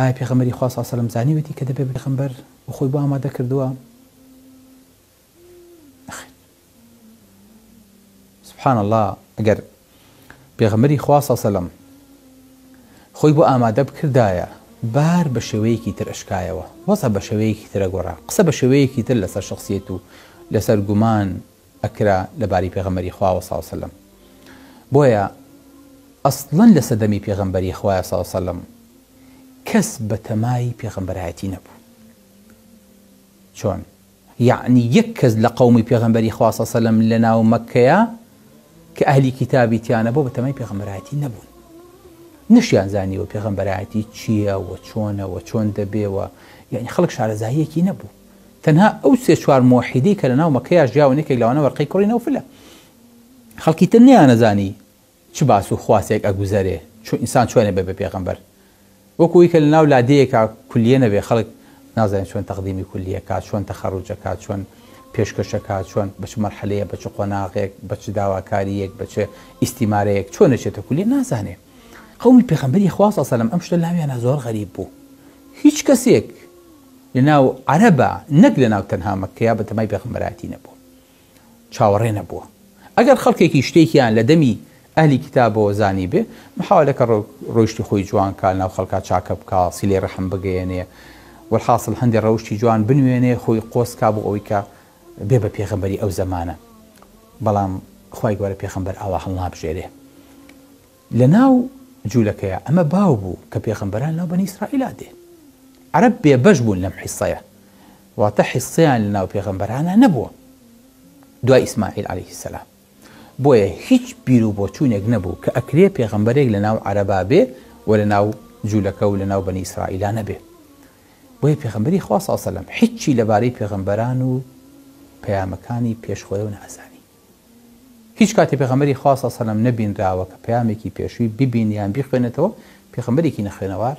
ئایا پێغەمبەری خوا صلی سەلەم زانیوێتی کە دەبێ پێغەمبەر و خۆی بۆ ئامادە کردووە؟ نەخێر. سبحان اللە ئەگەر پێغەمبەری خوا صلی سەلەم خۆی بۆ ئامادە بکردایە بار بە شێوەیەکی تر ئەشکایەوە وەزع بە شێوەیەکی ترە گۆڕا قسە بە شێوەیەکی تر لەسەر شخصیت و لەسەر گومان ئەکرا لەبارەی پێغەمبەری خواوە صلی سەلەم بۆیە ئەسڵەن لە سەدەمی پێغەمبەری خوایە صلی سەلەم کەس بەتەمای پێغەمبەرایەتی نەبوو چۆن یەعنی یەک کەس لە قەومی پێغەمبەری خوا صلی سەلەم لە ناو مەککەیا کە ئەهلی کیتابی تیا نەبوو بەتەمای پێغەمبەرایەتی نەبوون نەشیان زانیوە پێغەمبەرایەتی چییە و چۆنە و چۆن دەبێ و یعنی خەڵک شارەزاییەکی نەبوو تەنها ئەو سێ چوار مۆحیدەی کە لە ناو مەکەیا ژیاون یەکێک لەوانە وەرقەی کوڕی نەوفلە خەڵکی تر نەیانەزانی چ باس و خواسێک ئەگوزەرێ چۆن ئینسان چۆن ئەبێ بە پێغەمبەر وەکو ئەوی کە لەناو لادێیەکا کولیە نەبێ خەڵک نازانێ چۆن تەقدیمی کولیە کا چۆن تەخەروج ئەکا چۆن پێشکەش ئەکا چۆن بە چ مەرحەلەیە بە چ قۆناغێک بە چ داواکاریەک بە چ ئیستیمارەیەک چۆن ئەچێتە کولیە نازانێ قەومی پێغەمبەری خوا صلی سەلەم ئەم شتە لاویانە زۆر غەریب بوو هیچ کەسێک لەناو عەرەبا نەک لەناو تەنها مەککەیا بەتەمای پێغەمبەرایەتی نەبوو چاوەڕێ نەبووە. ئەگەر خەڵکێکی شتێکیان لە دەمی ئەهلی کیتابەوە زانیبێ، محاوەلە کە ڕۆیشتی خۆی جوان کا، لەناو خەڵکا چاکە بکا، سیلەی ڕەحم بگەیەنێ، وەلحاسڵ هەندێ ڕەوشتی جوان بنوێنێ، خۆی قۆز کا بۆ ئەوەی کە بێ بە پێغەمبەری ئەو زەمانە. بەڵام خوای گەورە پێغەمبەر ئاوا هەڵنابژێرێ. لە ناو جوولەکەیا ئەمە باو بوو کە پێغەمبەران لەناو بەنی ئیسرائیلا دێ. عەرەب بێبەش بوون لەم حیسەیە. واتە حیسەیان لە ناو پێغەمبەرانا نەبووە دوای ئیسماعیل عەلەیه السلام. بۆیە هیچ بیر و بۆچوونێک نەبوو کە ئەکرێ پێغەمبەرێک لە ناو عەرەبا بێ و لە ناو جوولەکە و لە ناو بەنی ئیسرائیلا نەبێ. بۆیە پێغەمبەری خوا صلی اللە علیە و سلم هیچی لەبارەی پێغەمبەران و پەیامەکانی پێش خۆیەوە نەئەزانی. هیچ کاتێ پێغەمبەری خوا صلی اللە علیە وسلم نەبینراوە کە پەیامێکی پێشووی ببینێ یان بیخوێنێتەوە، پێغەمبەرێکی نەخوێنەوار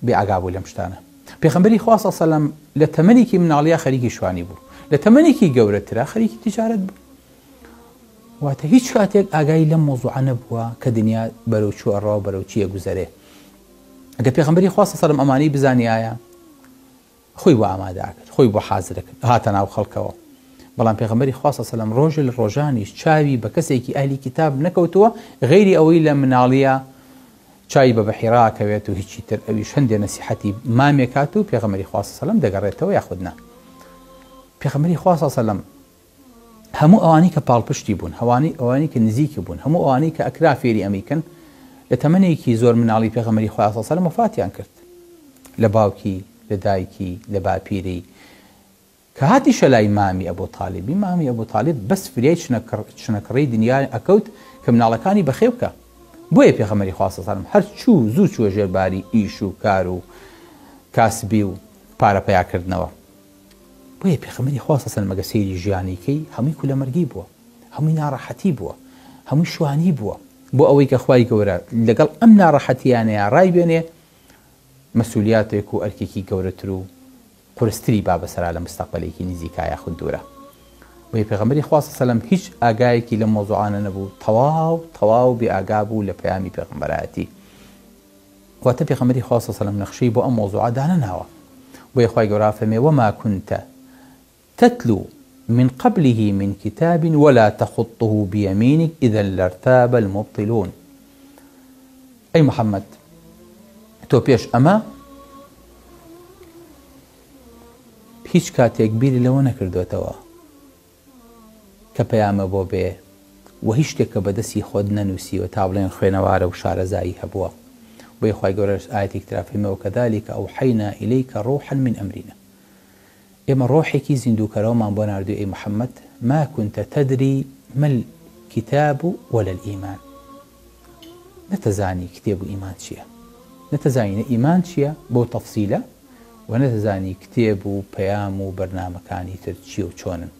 بێ ئاگا بوو لەم شتانە. پێغەمبەری خوا صلی اللە علیە وسلم لە تەمەنێکی مناڵیا خەریکی شوانی بوو، لە تەمەنێکی گەورەترا خەریکی تیجارەت بوو. واتە هیچ کاتێک ئاگای لەم مەوزوعە نەبووە کە دنیا بەرەو چوو ئەڕوا و بەرەو چییە گوزەرێ. ئەگەر پێغەمبەری خوا صلی اللە علیە وسلم ئەمانەی بزانیایە خۆی بۆ ئامادە ئەکرد، خۆی بۆ حازر ئەکرد، هاتە ناو خەڵکەوە. بەڵام پێغەمبەری خوا صلی اللە علیە وسلم ڕۆژێ لە ڕۆژانیش چاوی بە کەسێکی ئەهلی کیتاب نەکەوتووە غەیری ئەوەی لە مناڵییا چاوی بە بەحیرا ئەکەوێت و هیچی تر، ئەویش هەندێ نەسیحەتی مامێ کات و پێغەمبەری خوا صلی اللە علیە وسلم دەگەڕێتەوە یاخود نا. پێغەمبەری خوا صلی اللە علیە وسلم هەموو ئەوانەی کە پاڵپشتی بوون، هەوانەی ئەوانەی کە نزیکی بوون، هەموو ئەوانەی کە ئەکرا فێری ئەمەی کەن، لە تەمەنێکی زۆر مناڵی پێغەمبەری خوا صلی اللە علیە وسلم وەفاتیان کرد. لە باوکی، لە دایکی، لە باپیرەی. کە هاتیشە لای مامی ئەبو تالیبی، مامی ئەبو تالیب بەس فریای چنەکڕی دنیا ئەکەوت کە مناڵەکانی بەخێو بکا. بۆیە پێغەمبەری خوا صلی اللە علیە وسلم هەر چوو زوو چووە ژێر باری ئیش و کار و کاسبی و پارە پەیا کردنەوە. بۆیە پێخەمبەری خوا صلی اللە علیە و سلم ئەگەر سەیری ژیانی کەی هەمووی کولەمەرگی بووە هەمووی ناڕەحەتی بووە هەمووی شوانی بووە بۆ ئەوەی کە خوای گەورە لەگەڵ ئەم ناڕەحەتیانەیە ڕایبێنێ مەسولیاتێک و ئەرکێکی گەورەتر و قورستری با بەسەرا لە مستەقبەلێکی نزیکا یاخود دوورە بۆیە پێغەمبەری خوا صلی اللە علیە و سلم هیچ ئاگایەکی لەم مەوزوعانە نەبوو تەواو تەواو بێ ئاگا بوو لە پەیامی پێغەمبەرایەتی واتە پێغەمبەری خوا صلی اللە علیە وسلم نەخشەی بۆ ئەم مەوزوعە دانەناوە بۆیە خوای گەورە فەرمێ وما كنت تتلو من قبله من كتاب ولا تخطه بيمينك إذا لارتاب المبطلون ئەی محمد تۆ پێش ئەمە هیچ کاتێک بیری لەوە نەکردوێتەوە کە پەیامە بۆ بێ و هیچ شتێک کە بە دەستی خۆت نەنووسیوە تا بڵێن خوێنەوارە و شارەزایی هەبووە بۆیە خوای گەورەش ئایەتێکی ترا فەرمووی وکذلک اوحینا الیک روحا من امرنا ئێمە ڕۆحێکی زیندووکەرەوەمان بۆ ناردووی ئەی محمد ما كنت تدری ما الكتاب ولا الایمان نەتەزانی کتێب و ئیمان چییە نەتەزانی نە ئیمان چییە بەو تەفسیلە و نەتەزانی کتێب و پەیام و بەرنامەکانی تر چییە و چۆنن.